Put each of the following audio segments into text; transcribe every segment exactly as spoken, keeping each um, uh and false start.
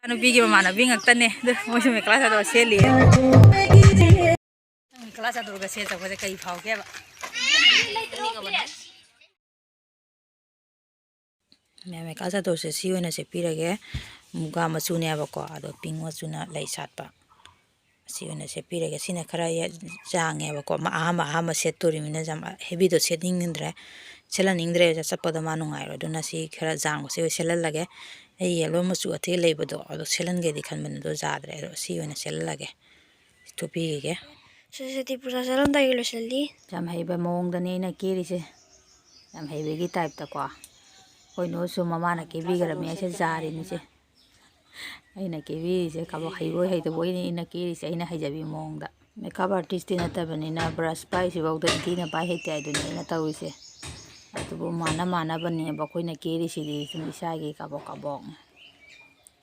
ꯅꯨꯄꯤꯒꯤ ꯃꯃꯥꯟꯅꯕꯤ ꯉꯥꯛꯇꯅꯦ꯫ ꯑꯗꯨ ꯃꯣꯏꯁꯨ ꯃꯦꯈꯂꯥ ꯆꯥꯗꯣꯔ ꯁꯦꯠꯂꯤꯌꯦ꯫ ꯅꯪ ꯃꯦꯈꯂꯥ ꯆꯥꯗꯣꯔꯒ ꯁꯦꯠ ꯆꯠꯄꯁꯦ ꯀꯩ ꯐꯥꯎꯒꯦꯕ? ꯃꯦꯈꯂꯥ ꯆꯥꯗꯣꯔꯁꯦ ꯁꯤ ꯑꯣꯏꯅ ꯁꯦꯠꯄꯤꯔꯒꯦ꯫ ꯃꯨꯒꯥ ꯃꯆꯨꯅꯦꯕꯀꯣ, ꯑꯗꯣ ꯄꯤꯡ ꯃꯆꯨꯅ ꯂꯩ ꯁꯥꯠꯄ꯫ ꯑꯁꯤ ꯑꯣꯏꯅ ꯁꯦꯠꯄꯤꯔꯒꯦ꯫ ꯁꯤꯅ ꯈꯔ ꯌꯥ-, ꯌꯥꯡꯉꯦꯕꯀꯣ꯫ ꯃꯥ ꯑꯍꯥꯟꯕ, ꯑꯍꯥꯟꯕ ꯁꯦꯠꯇꯣꯔꯤꯃꯤꯅ ꯌꯥꯝ ꯍꯦꯕꯤꯗꯣ ꯁꯦꯠꯅꯤꯡꯗ꯭ꯔꯦ, ꯁꯦꯠꯍꯟꯅꯤꯡꯗ꯭ꯔꯦ, ꯆꯠꯄꯗ ꯃꯥ ꯅꯨꯡꯉꯥꯏꯔꯣꯏ꯫ ꯑꯗꯨꯅ ꯁꯤ ꯈꯔ ꯌꯥꯡꯕꯁꯤ ꯑꯣꯏ ꯁꯦꯠꯍꯜꯂꯒꯦ꯫ ꯑꯩ ꯌꯦꯜꯂꯣ ꯃꯆꯨ ꯑꯇꯩ ꯂꯩꯕꯗꯣ, ꯑꯗꯣ ꯁꯦꯠꯍꯟꯒꯦꯗꯤ ꯈꯟꯕꯅꯦ, ꯑꯗꯣ ꯌꯥꯗ꯭ꯔꯦ꯫ ꯑꯗꯣ ꯁꯤ ꯑꯣꯏꯅ ꯁꯦꯠꯍꯜꯂꯒꯦ꯫ ꯊꯨꯞꯄꯤꯈꯤꯒꯦ꯫ ꯁꯔꯁꯋꯇꯤ ꯄꯨꯖꯥ ꯆꯠꯂꯝꯗꯥꯏꯒꯤ ꯂꯣꯏꯁꯤꯜꯂꯤ꯫ ꯌꯥꯝ ꯍꯩꯕ ꯃꯑꯣꯡꯗꯅꯦ ꯑꯩꯅ ꯀꯦꯔꯤꯁꯦ꯫ ꯌꯥꯝ ꯍꯩꯕꯒꯤ ꯇꯥꯏꯞꯇꯀꯣ꯫ ꯑꯩꯈꯣꯏ ꯅꯣꯏꯁꯨ ꯃꯃꯥꯅ ꯀꯦꯕꯤꯈ꯭ꯔꯕꯅꯤ, ꯑꯩꯁꯦ ꯖꯥꯔꯤꯅꯤꯁꯦ꯫ ꯑꯩꯅ ꯀꯦꯕꯤꯔꯤꯁꯦ ꯀꯕꯛ ꯍꯩꯕꯣꯏ ꯍꯩꯇꯕꯣꯏꯅꯤ ꯑꯩꯅ ꯀꯦꯔꯤꯁꯦ, ꯑꯩꯅ ꯍꯩꯖꯕꯤ ꯃꯑꯣꯡꯗ꯫ ꯃꯦꯀꯞ ꯑꯥꯔꯇꯤꯁꯇꯤ ꯅꯠꯇꯕꯅꯤꯅ ꯕ꯭ꯔꯁ ꯄꯥꯏꯁꯤꯐꯥꯎꯗ ꯏꯟꯊꯤꯅ ꯄꯥꯏ ꯍꯩꯇꯦ ꯍꯥꯏꯗꯨꯅꯤ ꯑꯩꯅ ꯇꯧꯔꯤꯁꯦ꯫ ꯑꯗꯨꯕꯨ ꯃꯥꯟꯅ ꯃꯥꯟꯅꯕꯅꯦꯕ ꯑꯩꯈꯣꯏꯅ ꯀꯦꯔꯤꯁꯤꯗꯤ, ꯁꯨꯝ ꯏꯁꯥꯒꯤ ꯀꯕꯛ ꯀꯕꯛ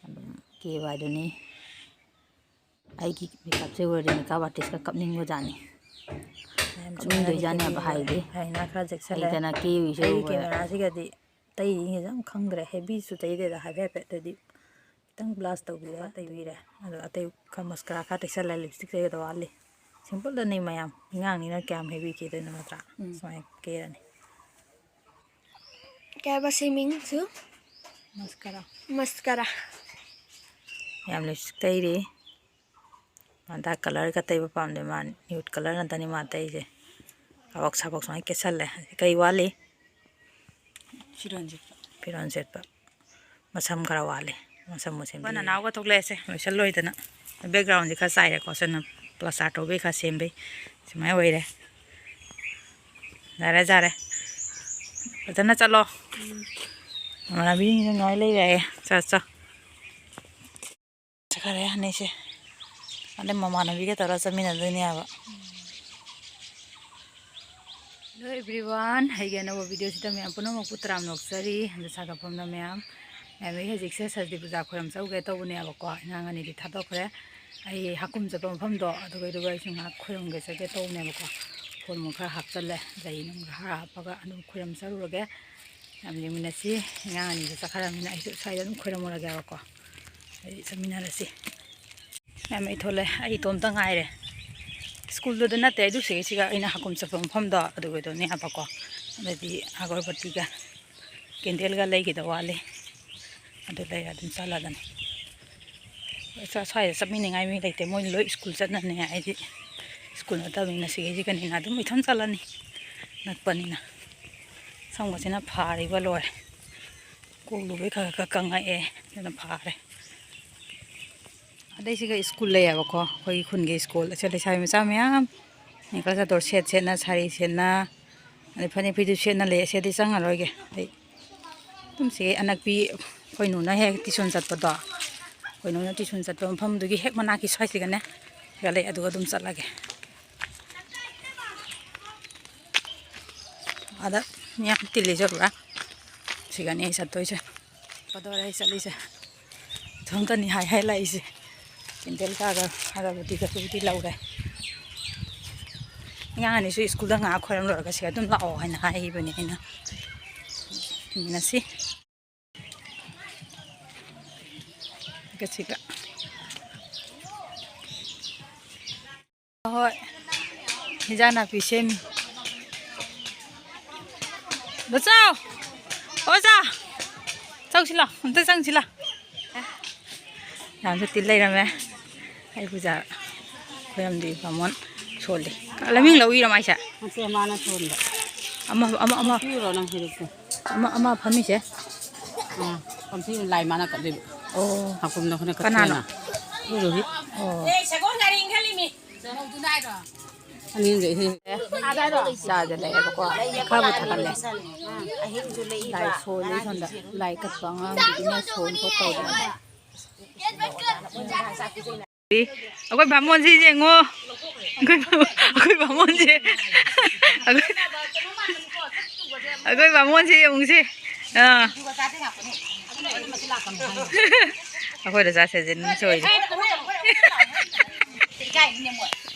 ꯑꯗꯨꯝ ꯀꯦꯕ ꯍꯥꯏꯗꯨꯅꯤ꯫ ꯑꯩꯒꯤ ꯃꯦꯀꯞꯁꯦ ꯎꯔꯗꯤ ꯃꯦꯀꯞ ꯑꯥꯔꯇꯤꯁꯀ ꯀꯞꯅꯤꯡꯕꯖꯥꯠꯅꯤ꯫ ꯃꯌꯥꯝ ꯀꯞꯅꯤꯡꯗꯣꯏꯖꯥꯠꯅꯦꯕ, ꯁꯨꯃꯥꯏꯅꯗꯤ ꯍꯥꯏꯗꯤ꯫ ꯍꯥꯏꯅ ꯈꯔ ꯆꯦꯛꯁꯤꯜꯂꯦ꯫ ꯍꯩꯗꯅ ꯀꯦꯔꯤꯁꯦ ꯑꯩꯒꯤ ꯎꯕꯗ꯫ ꯀꯦꯃꯦꯔꯥꯁꯤꯒꯗꯤ ꯇꯩꯔꯤꯉꯩꯁꯦ ꯌꯥꯝ ꯈꯪꯗ꯭ꯔꯦ, ꯍꯦꯕꯤꯁꯨ ꯇꯩꯗꯦꯗ, ꯍꯥꯏꯐꯦꯠ ꯍꯥꯏꯐꯦꯠꯇꯗꯤ ꯈꯤꯇꯪ ꯕ꯭ꯂꯥꯁ ꯇꯧꯕꯤꯔ ꯇꯩꯕꯤꯔꯦ꯫ ꯑꯗꯣ ꯑꯇꯩ ꯈꯔ ꯃꯁꯀꯔꯥ ꯈꯔ ꯇꯩꯁꯜꯂꯦ, ꯂꯤꯞꯁꯇꯤꯛ ꯇꯩꯒꯗꯕ ꯋꯥꯠꯂꯤ꯫ ꯁꯤꯝꯄꯜꯗꯅꯤ ꯃꯌꯥꯝ, ꯑꯉꯥꯡꯅꯤꯅ ꯀꯌꯥꯝ ꯍꯦꯕꯤ ꯀꯦꯗꯣꯏꯅꯣ ꯅꯠꯇ꯭ꯔꯥ? ꯎꯝ꯫ ꯁꯨꯃꯥꯏꯅ ꯀꯦꯔꯅꯤ꯫ ꯀꯩ ꯍꯥꯏꯕ ꯁꯤ ꯃꯤꯡꯁꯨ? ꯃꯁꯀꯔꯥ꯫ ꯃꯁꯀꯔꯥ꯫ ꯌꯥꯝ ꯂꯤꯞꯁꯇꯤꯛ ꯇꯩꯔꯤ꯫ ꯃꯥ ꯗꯥꯔꯛ ꯀꯂꯔꯒ ꯇꯩꯕ ꯄꯥꯝꯗꯦ, ꯃꯥ ꯅ꯭ꯌꯨꯠ ꯀꯂꯔ ꯉꯥꯛꯇꯅꯤ ꯃꯥ ꯇꯩꯁꯦ꯫ ꯀꯥꯕꯛ ꯁꯥꯕꯛ ꯁꯨꯃꯥꯏꯅ ꯀꯦꯁꯜꯂꯦ꯫ ꯀꯩ ꯋꯥꯠꯂꯤ? ꯐꯤꯔꯣꯟ ꯁꯦꯠꯄ꯫ ꯐꯤꯔꯣꯟ ꯁꯦꯠꯄ꯫ ꯃꯁꯝ ꯈꯔ ꯋꯥꯠꯂꯤ꯫ ꯃꯁꯝ ꯃꯁꯦꯝ ꯅꯅꯥꯎꯒ ꯊꯣꯛꯂꯛꯑꯁꯦ, ꯂꯣꯏꯁꯜ ꯂꯣꯏꯗꯅ꯫ ꯕꯦꯛꯒ꯭ꯔꯥꯎꯟꯁꯦ ꯈꯔ ꯆꯥꯏꯔꯦꯀꯣ, ꯁꯤꯅ ꯄ꯭ꯂꯥꯁꯇꯔ ꯇꯧꯕꯩ ꯈꯔ ꯁꯦꯝꯕꯩ꯫ ꯁꯨꯃꯥꯏꯅ ꯑꯣꯏꯔꯦ꯫ ꯌꯥꯔꯦ, ꯌꯥꯔꯦ꯫ ꯐꯖꯅ ꯆꯠꯂꯣ꯫ ꯎꯝ꯫ ꯅꯃꯥꯟꯅꯕꯤꯁꯤꯡꯁꯨ ꯉꯥꯏ ꯂꯩꯔꯦ꯫ ꯆꯠ, ꯆꯠ꯫ ꯆꯠꯈꯔꯦ ꯑꯅꯤꯁꯦ꯫ ꯑꯗꯩ ꯃꯃꯥꯟꯅꯕꯤꯒ ꯇꯧꯔ ꯆꯠꯃꯤꯟꯅꯗꯣꯏꯅꯦꯕ꯫ Hello everyone, ꯑꯩꯒꯤ ꯑꯅꯧꯕ ꯚꯤꯗꯤꯑꯣꯁꯤꯗ ꯃꯌꯥꯝ ꯄꯨꯝꯅꯃꯛꯄꯨ ꯇꯔꯥꯝꯅ ꯑꯣꯛꯆꯔꯤ꯫ ꯑꯗꯨ ꯁꯥꯒꯠꯐꯝꯅ ꯃꯌꯥꯝ, ꯃꯌꯥꯝ ꯑꯩ ꯍꯧꯖꯤꯛꯁꯦ ꯁꯔꯁꯗꯤ ꯄꯨꯖꯥ ꯈꯣꯏꯔꯝ ꯆꯠꯂꯨꯒꯦ ꯇꯧꯕꯅꯦꯕꯀꯣ꯫ ꯑꯉꯥꯡ ꯑꯅꯤꯗꯤ ꯊꯥꯗꯣꯛꯈ꯭ꯔꯦ꯫ ꯑꯩ ꯍꯥꯀꯨꯝ ꯆꯠꯄ ꯃꯐꯝꯗꯣ ꯑꯗꯨꯒ, ꯑꯗꯨꯒ ꯑꯩꯁꯨ ꯉꯥꯏꯍꯥꯛ ꯈꯣꯏꯔꯝꯒꯦ ꯆꯠꯀꯦ ꯇꯧꯕꯅꯦꯕꯀꯣ꯫ ꯐꯣꯟ ꯅꯨꯡ ꯈꯔ ꯍꯥꯞꯆꯜꯂꯦ, ꯂꯩ ꯅꯨꯡ ꯈꯔ ꯍꯥꯞꯄꯒ ꯑꯗꯨꯝ ꯈꯣꯏꯔꯝ ꯆꯠꯂꯨꯔꯒꯦ꯫ ꯌꯥꯝ ꯌꯦꯡꯃꯤꯟꯅꯁꯤ꯫ ꯑꯉꯥꯡ ꯑꯅꯤꯁꯨ ꯆꯠꯈ꯭ꯔꯕꯅꯤꯅ ꯑꯩꯁꯨ ꯁ꯭ꯋꯥꯏꯗ ꯑꯗꯨꯝ ꯈꯣꯏꯔꯝꯃꯨꯔꯒꯦꯕꯀꯣ꯫ ꯑꯩ ꯆꯠꯃꯤꯟꯅꯔꯁꯤ꯫ ꯃꯌꯥꯝ ꯑꯩ ꯊꯣꯛꯂꯛꯑꯦ, ꯑꯩ ꯏꯇꯣꯝꯇ ꯉꯥꯏꯔꯦ꯫ ꯁ꯭ꯀꯨꯜꯗꯨꯗ ꯅꯠꯇꯦ, ꯑꯗꯨ ꯁꯤꯒꯤꯁꯤꯒ ꯑꯩꯅ ꯍꯥꯀꯨꯝ ꯆꯠꯄ ꯃꯐꯝꯗꯣ ꯑꯗꯨꯒꯤꯗꯨꯅꯦ ꯍꯥꯏꯕꯀꯣ꯫ ꯑꯗꯩꯗꯤ ꯑꯒꯔꯕꯇꯤꯒ ꯀꯦꯟꯗꯜꯒ ꯂꯩꯒꯗ ꯋꯥꯠꯂꯤ꯫ ꯑꯗꯨ ꯂꯩꯔ ꯑꯗꯨꯝ ꯆꯠꯂꯗꯅꯤ꯫ ꯁ꯭ꯋꯥꯏꯗ ꯆꯠꯃꯤꯟꯅꯉꯥꯏ ꯃꯤ ꯂꯩꯇꯦ, ꯃꯣꯏ ꯂꯣꯏ ꯁ꯭ꯀꯨꯜ ꯆꯠꯅꯅꯤ꯫ ꯑꯩꯗꯤ ꯁ꯭ꯀꯨꯜ ꯅꯠꯇꯕꯅꯤꯅ ꯁꯤꯒꯩꯁꯤꯒꯅꯤꯅ ꯑꯗꯨꯝ ꯏꯊꯟ ꯆꯠꯂꯅꯤ, ꯅꯛꯄꯅꯤꯅ꯫ ꯁꯝꯒꯁꯤꯅ ꯐꯥꯔꯤꯕ ꯂꯣꯏꯔꯦ꯫ ꯀꯣꯛ ꯂꯨꯕꯩ ꯈꯔ ꯈꯔ ꯀꯪꯉꯛꯑꯦ, ꯑꯗꯨꯅ ꯐꯥꯔꯦ꯫ ꯑꯗꯩ ꯁꯤꯒ ꯁ꯭ꯀꯨꯜ ꯂꯩꯌꯦꯕꯀꯣ, ꯑꯩꯈꯣꯏꯒꯤ ꯈꯨꯟꯒꯤ ꯁ꯭ꯀꯨꯜ꯫ ꯑꯁꯤꯗ ꯂꯩꯁꯥꯕꯤ ꯃꯆꯥ ꯃꯌꯥꯝ ꯅꯦꯀꯂꯦꯁ ꯑꯗꯣ ꯁꯦꯠ ꯁꯦꯠꯅ, ꯁꯥꯔꯤ ꯁꯦꯠꯅ, ꯑꯗꯩ ꯐꯅꯦꯛ ꯐꯤꯗꯨ ꯁꯦꯠꯅ ꯂꯩ꯫ ꯑꯁꯤꯗꯤ ꯆꯪꯉꯔꯣꯏꯒꯦ꯫ ꯑꯩ ꯑꯗꯨꯝ ꯁꯤ ꯑꯅꯛꯄꯤ ꯑꯩꯈꯣꯏ ꯅꯨꯅ ꯍꯦꯛ ꯇ꯭ꯌꯨꯁꯟ ꯆꯠꯄꯗꯣ, ꯑꯩꯈꯣꯏ ꯅꯨꯅ ꯇ꯭ꯌꯨꯁꯟ ꯆꯠꯄ ꯃꯐꯝꯗꯨꯒꯤ ꯍꯦꯛ ꯃꯅꯥꯛꯀꯤ ꯁ꯭ꯋꯥꯏꯁꯤꯒꯅꯦ ꯈꯔ ꯂꯩ, ꯑꯗꯨꯒ ꯑꯗꯨꯝ ꯆꯠꯂꯒꯦ꯫ ꯑꯗ ꯃꯤ ꯌꯥꯝ ꯇꯤꯜꯂꯤꯁꯦ ꯎꯕ꯭ꯔꯥ? ꯁꯤꯒꯅꯤ ꯑꯩ ꯆꯠꯇꯣꯏꯁꯦ꯫ ꯀꯗꯧꯔꯦ ꯑꯩ ꯆꯠꯂꯤꯁꯦ? ꯏꯊꯣꯝꯇꯅꯤ ꯍꯥꯏ ꯍꯥꯏ ꯂꯥꯛꯏꯁꯦ꯫ ꯀꯦꯟꯗꯜ ꯀꯥꯒ ꯑꯒꯔꯕꯇꯤꯒꯗꯨꯕꯨꯗꯤ ꯂꯧꯔꯦ꯫ ꯑꯉꯥꯡ ꯑꯅꯤꯁꯨ ꯁ꯭ꯀꯨꯜꯗ ꯉꯥꯏꯍꯥꯛ ꯈꯣꯏꯔꯝ ꯂꯣꯏꯔꯒ ꯁꯤꯗ ꯑꯗꯨꯝ ꯂꯥꯛꯑꯣ ꯍꯥꯏꯅ ꯍꯥꯏꯈꯤꯕꯅꯦ ꯑꯩꯅ꯫ ꯌꯦꯡꯃꯤꯟꯅꯁꯤ꯫ ꯀꯁꯤꯒ꯫ ꯍꯣꯏ꯫ ꯍꯤꯟꯖꯥꯡ ꯅꯥꯄꯤ ꯁꯦꯝꯃꯤ꯫ ꯕꯆꯥꯎ! ꯑꯣꯖꯥ! ꯆꯧꯁꯤ ꯂꯥꯎ꯫ ꯑꯝꯇ ꯆꯪꯁꯤ ꯂꯥꯎ꯫ ꯌꯥꯝꯁꯨ ꯇꯤꯜ ꯂꯩꯔꯝꯃꯦ꯫ ꯑꯩ ꯄꯨꯖꯥ ꯈꯣꯏꯔꯝꯗꯤ ꯕꯥꯃꯣꯟ ꯁꯣꯜꯂꯤ꯫ ꯂꯃꯤꯡ ꯂꯧꯏꯔꯣ ꯃꯥꯏꯁꯦ? ꯅꯠꯇꯦ, ꯃꯥꯅ ꯁꯣꯟꯕ꯫ ꯑꯃ, ꯑꯃ, ꯑꯃ꯫ ꯄꯤꯔꯨꯔꯣ ꯅꯪ ꯍꯦꯔꯨꯛꯇꯣ꯫ ꯑꯃ, ꯑꯃ ꯐꯝꯃꯤꯁꯦ? ꯑꯥ, ꯄꯝꯊꯤꯅ ꯂꯥꯏ ꯃꯥꯅ ꯀꯠꯂꯤꯕ꯫ ꯑꯣ꯫ ꯍꯥꯀꯨꯝꯗ ꯑꯩꯈꯣꯏꯅ ꯀꯅꯥꯅꯣ? ꯀꯠꯊꯣꯛꯑꯦꯅ꯫ ꯄꯤꯔꯨꯔꯤ꯫ ꯑꯣ꯫ ꯑꯅꯤꯁꯦ ꯏꯍꯦ꯫ ꯆꯥꯗ ꯂꯩꯌꯦꯕꯀꯣ꯫ ꯈꯔꯕꯨ ꯊꯥꯒꯠꯂꯦ꯫ ꯂꯥꯏ ꯁꯣꯜꯂꯤ ꯁꯣꯝꯗ꯫ ꯂꯥꯏ ꯀꯠꯄ ꯑꯉꯥꯡꯗꯨꯒꯤꯅ ꯁꯣꯟ ꯈꯣꯠ ꯇꯧꯗꯅ꯫ ꯑꯩꯈꯣꯏ ꯕꯥꯃꯣꯟꯁꯤ ꯌꯦꯡꯉꯣ꯫ ꯑꯩꯈꯣꯏ ꯕꯥꯃꯣꯟ-, ꯑꯩꯈꯣꯏ ꯕꯥꯃꯣꯟꯁꯦ꯫ ꯑꯩꯈꯣꯏ, ꯑꯩꯈꯣꯏ ꯕꯥꯃꯣꯟꯁꯦ ꯌꯦꯡꯉꯨꯁꯦ꯫ ꯑꯥ꯫ ꯑꯩꯈꯣꯏꯗ ꯆꯥꯁꯦ ꯖꯦꯅꯤꯝꯁ ꯑꯣꯏꯔꯦ꯫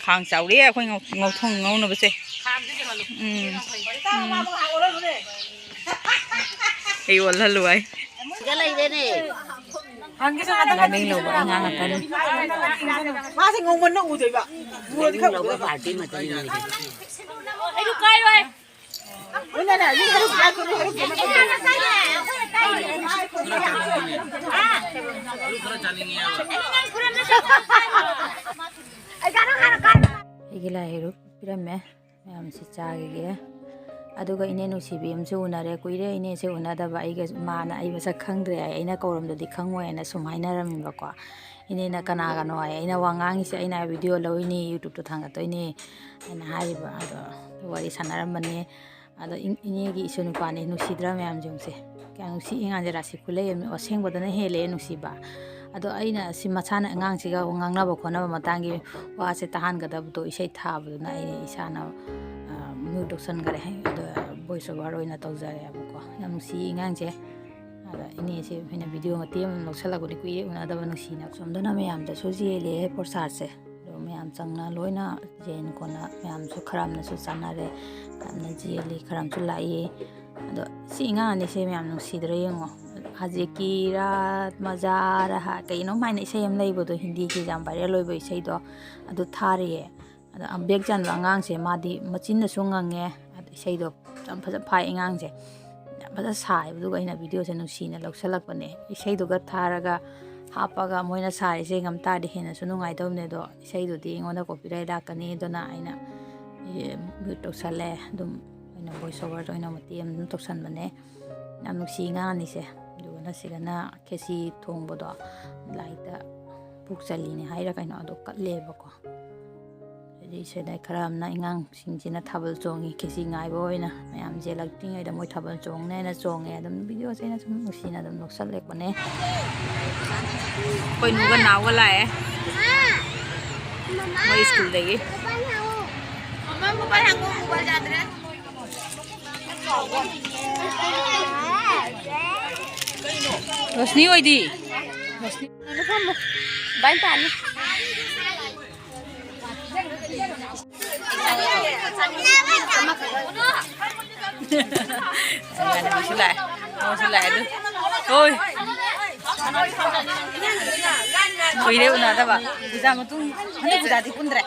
ꯈꯥꯡ ꯆꯥꯎꯔꯦ ꯑꯩꯈꯣꯏ ꯉꯧ-, ꯉꯧꯊꯣꯡ ꯉꯧꯅꯕꯁꯦ꯫ ꯎꯝ꯫ ꯎꯝ꯫ ꯑꯩ ꯑꯣꯜꯍꯜꯂꯨ ꯍꯥꯏ꯫ ꯁꯤꯗ ꯂꯩꯔꯦꯅꯦ꯫ ꯍꯪꯒꯦꯁꯨ ꯉꯥꯛꯇꯪ ꯃꯃꯤꯡ ꯂꯧꯕ ꯑꯉꯥꯡ ꯉꯥꯛꯇꯅꯤ꯫ ꯃꯥꯁꯦ ꯉꯧꯃꯟꯅ ꯎꯗꯣꯏꯕ꯫ ꯎꯔꯗꯤ ꯈꯔ ꯎꯗꯣꯏꯕ꯫ ꯄꯥꯔꯇꯤ ꯃꯇꯝꯅꯤ꯫ ꯑꯩꯁꯨ ꯀꯥꯏꯔꯣꯏ꯫ ꯂꯣꯏꯅꯅꯦ, ꯌꯨꯝ ꯍꯦꯛ ꯄꯨꯔꯥ ꯀꯩꯅꯣ ꯍꯦꯛ ꯄꯨꯔꯥ ꯀꯩꯅꯣ꯫ ꯑꯩꯒꯤ ꯂꯥꯏ ꯍꯩꯔꯨꯛ ꯄꯤꯔꯝꯃꯦ꯫ ꯃꯌꯥꯝꯁꯤ ꯆꯥꯈꯤꯒꯦ꯫ ꯑꯗꯨꯒ ꯏꯅꯦ ꯅꯨꯡꯁꯤꯕꯤ ꯑꯃꯁꯨ ꯎꯅꯔꯦ꯫ ꯀꯨꯏꯔꯦ ꯏꯅꯦꯁꯦ ꯎꯅꯗꯕ꯫ ꯑꯩꯒ, ꯃꯥꯅ ꯑꯩ ꯃꯁꯛ ꯈꯪꯗ꯭ꯔꯦ ꯍꯥꯏ꯫ ꯑꯩꯅ ꯀꯧꯔꯝꯗꯗꯤ ꯈꯪꯉꯣꯏꯅ ꯁꯨꯝ ꯍꯥꯏꯅꯔꯝꯃꯦꯕꯀꯣ꯫ ꯏꯅꯦꯅ "ꯀꯅꯥꯒꯅꯣ?" ꯍꯥꯏ꯫ ꯑꯩꯅ "ꯋꯥ ꯉꯥꯡꯉꯤꯁꯦ ꯑꯩꯅ ꯚꯤꯗꯤꯑꯣ ꯂꯧꯔꯤꯅꯤ, YouTube-ꯇ ꯊꯥꯡꯒꯠꯇꯣꯏꯅꯤ" ꯍꯥꯏꯅ ꯍꯥꯏꯔꯤꯕ꯫ ꯑꯗꯣ ꯋꯥꯔꯤ ꯁꯥꯟꯅꯔꯝꯕꯅꯦ꯫ ꯑꯗꯣ ꯏꯟ-, ꯏꯅꯦꯒꯤ ꯏꯁꯨ ꯅꯨꯄꯥꯅꯦ꯫ ꯅꯨꯡꯁꯤꯗ꯭ꯔꯥ ꯃꯌꯥꯝꯁꯤꯡꯁꯦ? ꯀꯌꯥ ꯅꯨꯡꯁꯤ꯫ ꯑꯉꯥꯡꯁꯦ ꯔꯥꯁꯤ ꯈꯨꯂꯩ ꯑꯃ, ꯑꯁꯦꯡꯕꯗ ꯍꯦꯜꯂꯦ ꯅꯨꯡꯁꯤꯕ꯫ ꯑꯗꯣ ꯑꯩꯅ ꯁꯤ ꯃꯁꯥꯅ ꯑꯉꯥꯡꯁꯤꯒ ꯉꯥꯡꯅꯕ ꯈꯣꯠꯅꯕ ꯃꯇꯥꯡꯒꯤ ꯋꯥꯁꯦ ꯇꯥꯍꯟꯒꯗꯕꯗꯣ ꯏꯁꯩ ꯊꯥꯕꯗꯨꯅ ꯑꯩ ꯏꯁꯥꯅ, ꯑ, mute ꯇꯧꯁꯟꯈꯔꯦ꯫ ꯑꯗꯣ voice over ꯑꯣꯏꯅ ꯇꯧꯖꯔꯦꯕꯀꯣ꯫ ꯌꯥꯝ ꯅꯨꯡꯁꯤ ꯑꯉꯥꯡꯁꯦ꯫ ꯑꯗ ꯏꯅꯦꯁꯦ ꯑꯩꯅ ꯚꯤꯗꯤꯑꯣ ꯃꯇꯦꯛ ꯑꯃ ꯂꯧꯁꯜꯂꯛꯄꯅꯤ, ꯀꯨꯏꯔꯦ ꯎꯅꯗꯕ ꯅꯨꯡꯁꯤꯅ꯫ ꯁꯣꯝꯗꯅ ꯃꯌꯥꯝꯗꯁꯨ ꯌꯦꯜꯂꯦ ꯄ꯭ꯔꯣꯁꯥꯗꯁꯦ꯫ ꯑꯗꯣ ꯃꯌꯥꯝ ꯆꯪꯅ ꯂꯣꯏꯅ ꯌꯦꯟ ꯀꯣꯟꯅ ꯃꯌꯥꯝꯁꯨ ꯈꯔ ꯑꯃꯅꯁꯨ ꯆꯥꯅꯔꯦ, ꯈꯔ ꯑꯃꯅ ꯌꯦꯜꯂꯤ, ꯈꯔ ꯑꯃꯁꯨ ꯂꯥꯛꯏ꯫ ꯑꯗꯣ ꯁꯤ ꯑꯉꯥꯡ ꯑꯅꯤꯁꯦ ꯃꯌꯥꯝ ꯅꯨꯡꯁꯤꯗ꯭ꯔꯥ ꯌꯦꯡꯉꯣ꯫ ꯍꯖꯤꯀꯤ ꯔꯥꯠ ꯃꯖꯥ ꯔꯍꯥ ꯀꯩꯅꯣꯝ ꯍꯥꯏꯅ ꯏꯁꯩ ꯑꯃ ꯂꯩꯕꯗꯣ, ꯍꯤꯟꯗꯤꯒꯤ ꯌꯥꯝ viral ꯑꯣꯏꯕ ꯏꯁꯩꯗꯣ, ꯑꯗꯨ ꯊꯥꯔꯤꯌꯦ꯫ ꯑꯗ ꯕꯦꯛ ꯆꯟꯕ ꯑꯉꯥꯡꯁꯦ ꯃꯥꯗꯤ ꯃꯆꯤꯟꯅꯁꯨ ꯉꯪꯉꯦ, ꯑꯗ ꯏꯁꯩꯗꯣ ꯌꯥꯝ ꯐꯖ ꯐꯥꯏ ꯑꯉꯥꯡꯁꯦ꯫ ꯌꯥꯝ ꯐꯖ ꯁꯥꯏꯕ꯫ ꯑꯗꯨꯒ ꯑꯩꯅ ꯚꯤꯗꯤꯑꯣꯁꯦ ꯅꯨꯡꯁꯤꯅ ꯂꯧꯁꯜꯂꯛꯄꯅꯦ꯫ ꯏꯁꯩꯗꯨꯒ ꯊꯥꯔꯒ ꯍꯥꯞꯄꯒ ꯃꯣꯏꯅ ꯁꯥꯔꯤꯁꯦ ꯉꯝ ꯇꯥꯔꯗꯤ ꯍꯦꯟꯅꯁꯨ ꯅꯨꯡꯉꯥꯏꯗꯧꯕꯅꯦ꯫ ꯑꯗꯣ ꯏꯁꯩꯗꯨꯗꯤ ꯑꯩꯉꯣꯟꯗ copyright ꯂꯥꯛꯀꯅꯤ꯫ ꯑꯗꯨꯅ ꯑꯩꯅ, ꯑꯦ, mute ꯇꯧꯁꯜꯂꯦ꯫ ꯑꯗꯨꯝ ꯑꯩꯅ voice overꯗ ꯑꯣꯏꯅ ꯃꯇꯦꯛ ꯑꯃ ꯑꯗꯨꯝ ꯇꯧꯁꯟꯕꯅꯦ꯫ ꯌꯥꯝ ꯅꯨꯡꯁꯤ ꯑꯉꯥꯡ ꯑꯅꯤꯁꯦ꯫ ꯑꯗꯨꯒ ꯁꯤꯗꯅ ꯈꯦꯆꯤ ꯊꯣꯡꯕꯗꯣ ꯂꯥꯏꯗ ꯄꯨꯛ ꯆꯜꯂꯤꯅꯦ ꯍꯥꯏꯔ ꯀꯩꯅꯣ ꯑꯗꯨ ꯀꯠꯂꯦꯕꯀꯣ꯫ ꯑꯗꯩ ꯁꯤꯗ ꯈꯔ ꯑꯃꯅ ꯑꯉꯥꯡꯁꯤꯡꯁꯤꯅ ꯊꯥꯕꯜ ꯆꯣꯡꯉꯤ, ꯈꯦꯆꯤ ꯉꯥꯏꯕ ꯑꯣꯏꯅ꯫ ꯃꯌꯥꯝ ꯌꯦꯜꯂꯛꯇ꯭ꯔꯤꯉꯩꯗ ꯃꯣꯏ ꯊꯥꯕꯜ ꯆꯣꯡꯅꯦꯅ ꯆꯣꯡꯉꯦ꯫ ꯑꯗꯨꯝ ꯚꯤꯗꯤꯑꯣꯁꯦ ꯑꯩꯅ ꯁꯨꯝ ꯅꯨꯡꯁꯤꯅ ꯑꯗꯨꯝ ꯂꯧꯁꯜꯂꯛꯄꯅꯦ꯫ ꯑꯩꯈꯣꯏ ꯅꯨꯒ ꯅꯥꯎꯒ ꯂꯥꯛꯑꯦ ꯃꯣꯏ ꯁ꯭ꯀꯨꯜꯗꯒꯤ꯫ ꯔꯣꯁꯅꯤ ꯑꯣꯏꯗꯤ? ꯔꯣꯁꯅꯤ꯫ ꯐꯝꯃꯣ꯫ ꯚꯥꯏ ꯄꯥꯅꯤ꯫ ꯑꯃꯁꯨ ꯂꯥꯛꯑꯦ꯫ ꯑꯃꯁꯨ ꯂꯥꯛꯑꯦ ꯑꯗꯨ꯫ ꯍꯣꯏ꯫ ꯀꯨꯏꯔꯦ ꯎꯅꯗꯕ꯫ ꯄꯨꯖꯥ ꯃꯇꯨꯡ, ꯍꯟꯗꯛ ꯄꯨꯖꯥꯗꯤ ꯄꯨꯟꯗ꯭ꯔꯦ꯫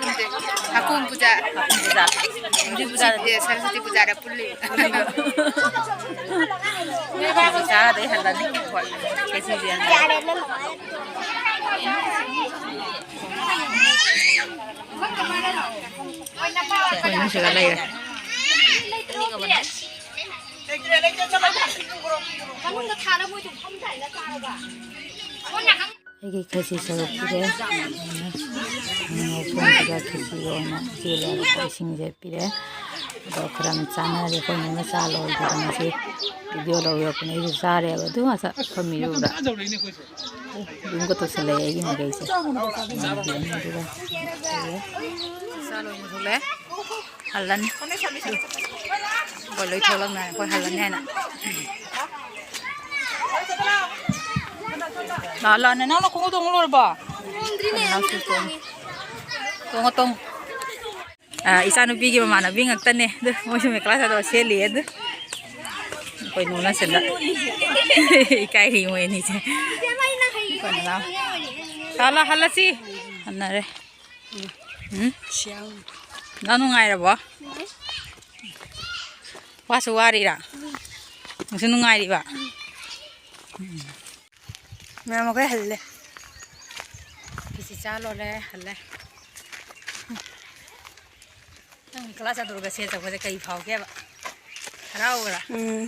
ꯄꯨꯟꯗꯦ꯫ ꯍꯥꯀꯨꯝ ꯄꯨꯖꯥ꯫ ꯍꯥꯀꯨꯝ ꯄꯨꯖꯥ꯫ ꯍꯧꯖꯤꯛ ꯄꯨꯖꯥ꯫ ꯑꯦ, ꯁꯔꯁ꯭ꯋꯇꯤ ꯄꯨꯖꯥꯗ ꯄꯨꯜꯂꯤ꯫ ꯆꯥꯗꯩ ꯍꯜꯂꯅꯤ꯫ ꯍꯣꯏ꯫ ꯀꯩꯁꯨ ꯌꯦꯟ꯫ ꯑꯩꯈꯣꯏ ꯑꯍꯨꯝꯁꯤꯒ ꯂꯩꯔꯦ꯫ ꯑꯩꯒꯤ ꯈꯦꯆꯤ ꯁꯔꯨꯛ ꯄꯤꯔꯦ꯫ ꯉꯧꯕꯣꯡꯁꯤꯒ ꯈꯦꯆꯤꯒ ꯑꯣꯏꯅ ꯏꯆꯦ ꯂꯣꯏꯔꯛꯄ ꯏꯁꯤꯡꯁꯦ ꯄꯤꯔꯦ꯫ ꯑꯗꯣ ꯈꯔ ꯑꯃ ꯆꯥꯅꯔꯦ꯫ ꯑꯩꯈꯣꯏ ꯃꯆꯥ ꯂꯣꯏꯗꯅ ꯉꯁꯤ ꯚꯤꯗꯤꯑꯣ ꯂꯧꯕꯤꯔꯛꯄꯅꯦ꯫ ꯑꯩꯁꯨ ꯆꯥꯔꯦꯕ꯫ ꯑꯗꯨ ꯉꯁꯥꯏ ꯐꯝꯃꯤꯔꯨꯕꯗ ꯑꯗꯨꯝꯒ ꯇꯧꯁꯜꯂꯛꯑꯦ ꯑꯩꯒꯤ ꯃꯈꯩꯁꯦ꯫ ꯑꯗꯨꯒ ꯆꯥ ꯂꯣꯏꯅ ꯊꯣꯛꯂꯛꯑꯦ꯫ ꯍꯜꯂꯅꯤ꯫ ꯑꯩꯈꯣꯏ ꯂꯣꯏ ꯊꯣꯛꯂꯛꯅꯔꯦ꯫ ꯑꯩꯈꯣꯏ ꯍꯜꯂꯅꯤ ꯍꯥꯏꯅ꯫ ꯂꯥꯛꯑꯣ, ꯂꯥꯛꯑꯣ꯫ ꯅꯅꯥꯎꯅ ꯈꯣꯡꯎꯞ ꯇꯣꯡꯕ ꯂꯣꯏꯔꯕꯣ? ꯇꯣꯡꯉꯣ, ꯇꯣꯡꯉꯣ꯫ ꯑ, ꯏꯆꯥꯅꯨꯄꯤꯒꯤ ꯃꯃꯥꯟꯅꯕꯤ ꯉꯥꯛꯇꯅꯦ꯫ ꯑꯗꯨ ꯃꯣꯏꯁꯨ ꯃꯦꯈꯂꯥ ꯆꯥꯗꯣꯔ ꯁꯦꯠꯂꯤ ꯑꯗꯨ꯫ ꯑꯩꯈꯣꯏ ꯅꯨꯅ ꯁꯤꯗ ꯏꯀꯥꯏꯔꯤ ꯃꯣꯏ ꯑꯅꯤꯁꯦ꯫ ꯂꯥꯛꯑꯣ, ꯂꯥꯛꯑꯣ, ꯍꯜꯂꯁꯤ꯫ ꯍꯟꯅꯔꯦ꯫ ꯎꯝ? ꯅꯪ ꯅꯨꯡꯉꯥꯏꯔꯕꯣ? ꯋꯥꯁꯨ ꯋꯥꯔꯤꯔꯥ? ꯅꯪꯁꯨ ꯅꯨꯡꯉꯥꯏꯔꯤꯕ? ꯎꯝ꯫ ꯃꯌꯥꯝ ꯃꯈꯩ ꯍꯜꯂꯦ꯫ ꯈꯦꯆꯤ ꯆꯥ ꯂꯣꯏꯔꯦ, ꯍꯜꯂꯦ꯫ ꯅꯪ ꯀꯂꯥ ꯆꯥꯗꯨꯔꯒ ꯁꯦ ꯆꯠꯄꯁꯦ ꯀꯩ ꯐꯥꯎꯒꯦꯕ? ꯍꯔꯥꯎꯕ꯭ꯔꯥ? ꯎꯝ꯫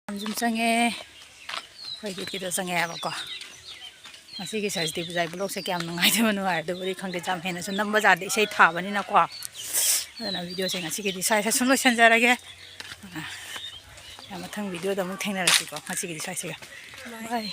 ꯌꯥꯝ ꯁꯨꯝ ꯆꯪꯉꯦ꯫ ꯑꯩꯈꯣꯏꯒꯤ ꯀꯤꯗꯣ ꯆꯪꯉꯛꯑꯦꯕꯀꯣ꯫ ꯉꯁꯤꯒꯤ ꯁꯔꯁꯇꯤ ꯄꯨꯖꯥꯒꯤ ꯕ꯭ꯂꯣꯛꯁꯦ ꯀꯌꯥꯝ ꯅꯨꯡꯉꯥꯏꯗꯣꯏꯕ, ꯅꯨꯡꯉꯥꯏꯔꯣꯏꯗꯕꯨꯗꯤ ꯈꯪꯗꯦ꯫ ꯌꯥꯝ ꯍꯦꯟꯅꯁꯨ ꯅꯝꯕ ꯌꯥꯗꯦ, ꯏꯁꯩ ꯊꯥꯕꯅꯤꯅꯀꯣ꯫ ꯑꯗꯨꯅ ꯚꯤꯗꯤꯑꯣꯁꯦ ꯉꯁꯤꯒꯤꯗꯤ ꯁ꯭ꯋꯥꯏꯗ ꯁꯨꯝ ꯂꯣꯏꯁꯤꯟꯖꯔꯒꯦ꯫ ꯑ, ꯃꯊꯪ ꯚꯤꯗꯤꯑꯣꯗ ꯑꯃꯨꯛ ꯊꯦꯡꯅꯔꯁꯤꯀꯣ꯫ ꯉꯁꯤꯒꯤꯗꯤ ꯁ꯭ꯋꯥꯏꯁꯤꯒ꯫ ꯕꯥꯏ꯫